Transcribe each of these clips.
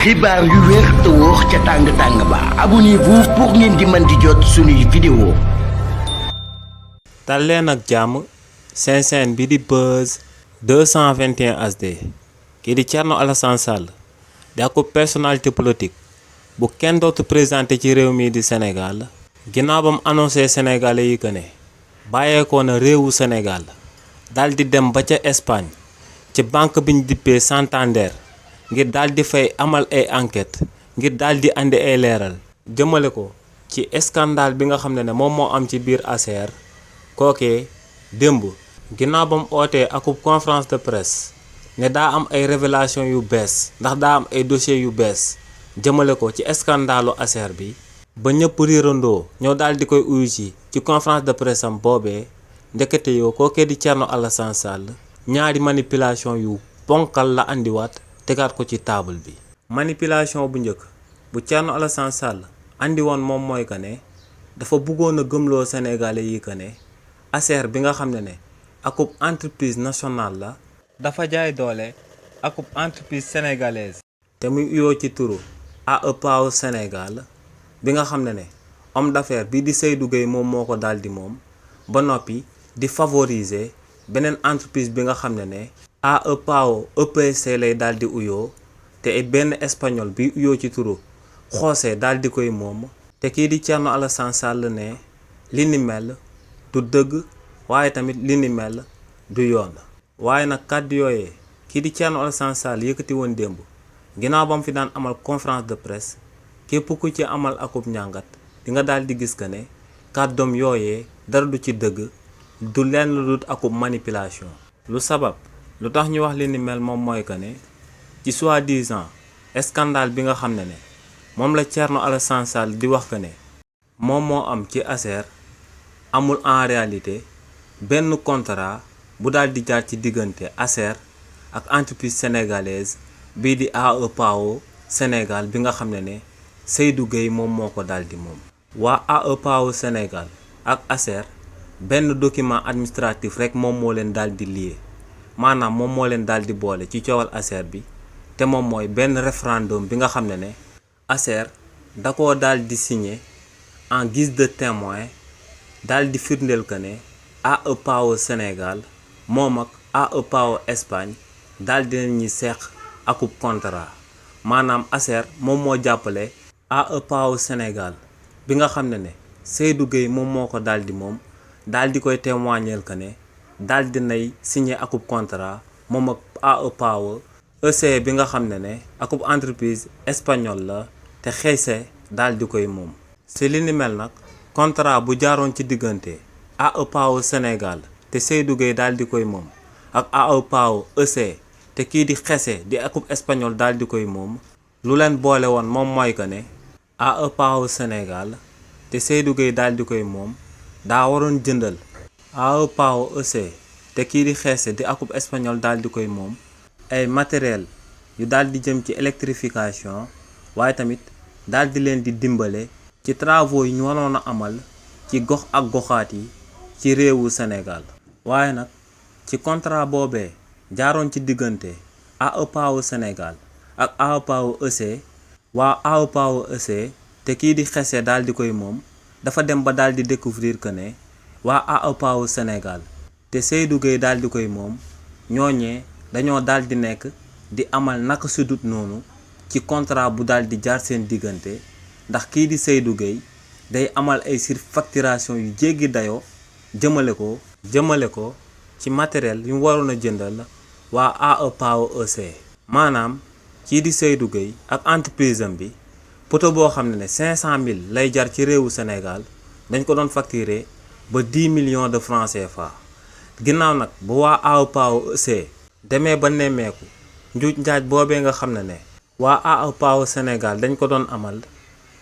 xibaar yu wér te wóor ca tàng ba abonnez-vous pour ngeen di mën di jot suñuy vidéo. dal leen ak jàmm seen chaîne bi di Buzz 221 HD kii di Thierno Alassane Sall di ak personnalité politique bu kenn dootu présenté ci réew mi di Sénégal ginnaaw ba mu annoncé sénégalais yi que ne bàyyeekoo na réewu Sénégal dal di dem ba ca Espagne ci banque bi ñu dippee Santander ngir daal di fay amal ay enquête ngir daal di andi ay leeral jëmale ko ci scandale bi nga xam ne moom moo am ci biir ASER kookee démb ginnaaw ba mu ootee akub conférence de presse ne daa am ay révélation yu bees ndax daa am ay dossiers yu bees jëmale ko ci scandalu ASER bi ba ñëpp riirandoo ñoo daal di koy uyu ci conférence de presse am boobee ndekete yoo kookee di Thierno Alassane Sall ñaari manipulation yu ponkal la andiwaat tegaat ko ci table bi. manipulation bu njëkk bu Thierno Alassane Sall andi woon moom mooy que ne dafa bëggoon a gëmloo Sénégalais yi que ne ASER bi nga xam ne akub entreprise nationale la dafa jaay doole akub entreprise sénégalaise te muy uyoo ci turu AE Power Sénégal bi nga xam ne homme d'affaires bii di Seydou Gueye moom moo ko daal di moom ba noppi di favoriser beneen entreprise bi nga xam ne AE Power EPC lay daal di uyoo te benn espagnol bi uyoo ci turu José daal di koy moom te kii di Thierno Alassane Sall ne li ni mel du dëgg waaye tamit li ni mel du yoon. waaye nag kàddu yooyee kii di Thierno Alassane Sall yëkkati woon démb ginnaaw ba mu fi daan amal conférence de presse képp ku ci amal akub njàngat di nga daal di gis que ne kàddoom yooyee dara du ci dëgg du lenn lu dul akub manipulation. lu sabab lu tax ñu wax li ni mel moom mooy que ne ci soi-disant scandale bi nga xam ne moom la Thierno Alassane Sall di wax que ne moom moo am ci ASER amul en réalité benn contrat bu daal di jaar ci diggante ASER ak entreprise sénégalaise bii di AE Power Sénégal bi nga xam ne Seydou Gueye moom moo ko daal di moom. waa AE Power Sénégal ak ASER benn document administratif rek moom moo leen daal di lié maanaam moom moo leen daal di boole ci coowal ASER bi te moom mooy benn référendum bi nga xam ne ASER da koo daal di signé en guise de témoin daal di firndeel que ne AE Power Sénégal moom ak AE Power Espagne daal di leen ñi seq akub contrat maanaam ASER moom moo jàppale AE Power Sénégal bi nga xam ne Seydou Gueye moom moo ko daal di moom daal di koy témoigneel que ne daal di nay signé akub contrat moom ak AE Power EC bi nga xam ne akub entreprise espagnole la te xeese daal di koy moom. si li ni mel nag contrat bu jaaroon ci diggante AE Power Sénégal te Seydou Gueye daal di koy moom ak AE Power EC te kii di xeese di akub espagnol daal di koy moom lu leen boole woon moom mooy que ne AE Power Sénégal te Seydou Gueye daal di koy moom daa waroon jëndal AE Power EC te kii di xeese di akub espagnol daal di koy moom ay matériel yu daal di jëm ci électrification waaye tamit daal di leen di dimbale ci travaux yi ñu waroon a amal ci gox ak goxaat yi ci réewu Sénégal. waaye nag ci contrat boobee jaaroon ci diggante AE Power Sénégal ak AE Power EC waa AE Power EC te kii di xese daal di koy moom dafa dem ba daal di découvrir que ne waa AE Power Sénégal te Seydou Gueye daal di koy moom ñooñee dañoo daal di nekk di amal naka sudut noonu ci contrat bu daal di jaar seen diggante ndax kii di Seydou Gueye day amal ay surfacturation yu jéggi dayoo jëmale ko ci matériel yu mu waroon a jëndal waa AE Power EC. maanaam kii di Seydou Gueye ak entreprise am bi poto boo xam ne 500 000 lay jar ci réewu Sénégal dañ ko doon facturer ba 10 millions de francs CFA. ginnaaw nag bu waa AE Power EC demee ba nemmeeku njuuj njaaj boobee nga xam ne waa AE Power Sénégal dañ ko doon amal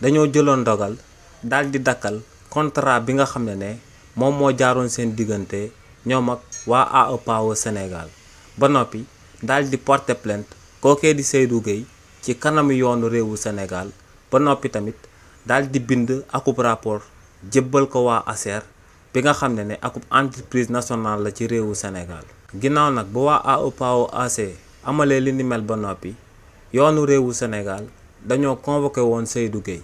dañoo jëloon ndogal daal di dakkal contrat bi nga xam ne moom moo jaaroon seen diggante ñoom ak waa AE Power Sénégal ba noppi daal di porter plainte kookee di Seydou Gueye ci kanamu yoonu réewu Sénégal ba noppi tamit daal di bind akub rapport jébbal ko waa ASER bi nga xam ne akub entreprise nationale la ci réewu Sénégal. ginnaaw nag bu waa AE Power AC amalee li ni mel ba noppi yoonu réewu Sénégal dañoo convoqué woon Seydou Gueye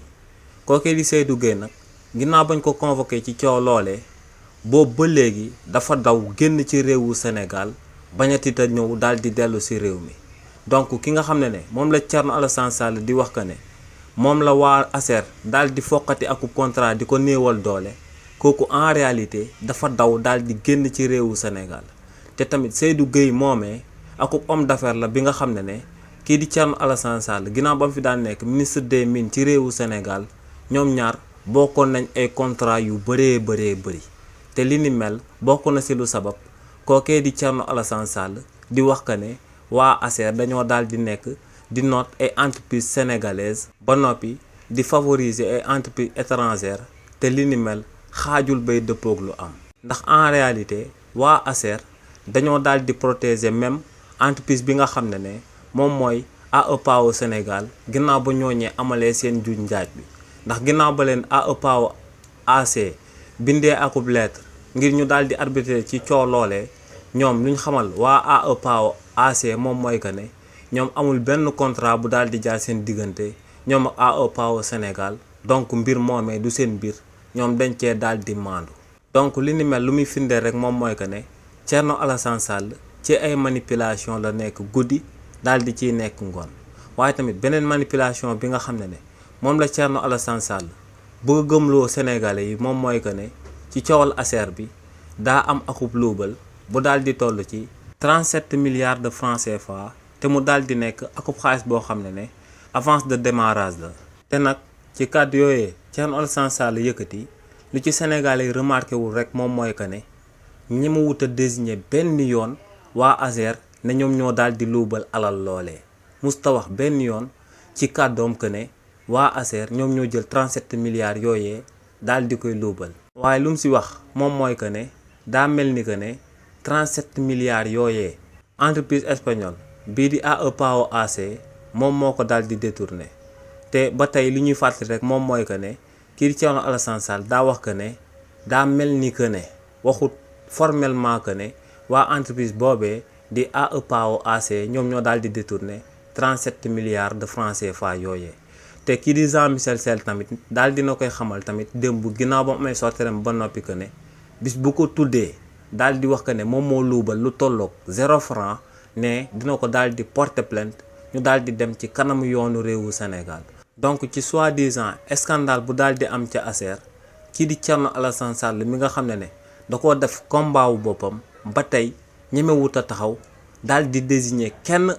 kookee di Seydou Gueye nag ginnaaw bañ ko convoqué ci coow loolee boobu ba léegi dafa daw génn ci réewu Sénégal bañati te ñëw daal di dellu si réew mi donc ki nga xam ne moom la Thierno Alassane Sall di wax que ne moom la waa ASER daal di foqati akub contrat di ko néewal doole kooku en réalité dafa daw daal di génn ci réewu Sénégal te tamit Seydou Gueye moomee akub homme d'affaires la bi nga xam ne kii di Thierno Alassane Sall ginnaaw ba mu fi daan nekk ministre des mines ci réewu Sénégal ñoom ñaar bokkoon nañ ay contrat yu bëree bëri te li ni mel bokk na ci lu sabab kookee di Thierno Alassane Sall di wax que ne waa ASER dañoo daal di nekk di noot ay entreprises sénégalaises ba noppi di favoriser ay entreprises étrangères te li ni mel xaajul bay dëppoog lu am ndax en réalité waa ASER dañoo daal di protéger même entreprise bi nga xam ne moom mooy AEPAO Sénégal ginnaaw ba ñooñee amalee seen juñ njaaj bi ndax ginnaaw ba leen AEPAO AC bindee akub lettre ngir ñu daal di arbitrer ci coow loolee ñoom luñ xamal waa AEPAO AC moom mooy que ne ñoom amul benn contrat bu daal di jaar seen diggante ñoom ak AEPAO Sénégal donc mbir moomee du seen mbir ñoom dañ cee daal di maandu donc li ni mel lu muy firndeel rek moom mooy que ne Thierno Alassane Sall ci ay manipulation la nekk guddi daal di ciy nekk ngoon waaye tamit beneen manipulation bi nga xam ne moom la Thierno Alassane Sall bëgg gëmloo Sénégalais yi moom mooy que ne ci coowal ASER bi daa am akub luubal bu daal di toll ci 37 milliards de francs CFA te mu daal di nekk akub xaalis boo xam ne avance de démarrage la te nag ci kàddu yooyee Thierno Alassane Sall yëkkati lu ci Sénégalais yi remarqué wul rek moom mooy que ne ñi mu wut a désigné benn yoon waa ASER ne ñoom ñoo daal di luubal alal loolee musta wax benn yoon ci kàddoom que ne waa ASER ñoom ñoo jël 37 milliards yooyee daal di koy luubal waaye lu mu si wax moom mooy que ne daa mel ni que ne 37 milliards yooyee entreprise espagnole bii di AEPAO AC moom moo ko daal di détourné te ba tey li ñuy fàttali rek moom mooy que ne kii di Thierno Alassane Sall daa wax que ne daa mel ni que ne waxut formellement que ne waa entreprise boobee di AEPAO AC ñoom ñoo daal di détourné 37 milliards de francs CFA yooyee te kii di Jean-Michel Sène tamit daal dina koy xamal tamit démb ginnaaw ba mu amee sorteem ba noppi que ne bis bu ko tuddee daal di wax que ne moom moo luubal lu tolloog 0 franc ne dina ko daal di porter plainte ñu daal di dem ci kanamu yoonu réewu Sénégal donc ci soi-disant scandale bu daal di am ca ASER kii di Thierno Alassane Sall mi nga xam ne da koo def combat wu boppam ba tey ñemewut a taxaw daal di désigner kenn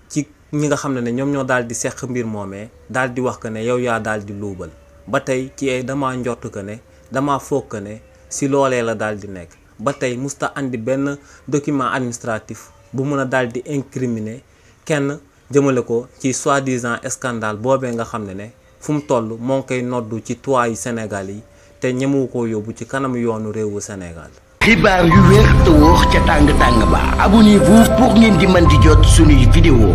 ci ñi nga xam ne ñoom ñoo daal di seq mbir moomee daal di wax que ne yow yaa daal di luubal ba tey ci ay dama njort que ne dama foog que ne si loolee la daal di nekk ba tey musta andi benn document administratif bu mun a daal di incriminer kenn jëmale ko ci soi-disant scandale boobee nga xam ne fu mu toll moo ngi koy noddu ci toit yi Sénégal yi te ñemewu ko yóbbu ci kanamu yoonu réewu Sénégal. xibaar yu wér te wóor ca tàng tàng ba abonnez-vous pour ngeen di mën di jot suñuy vidéo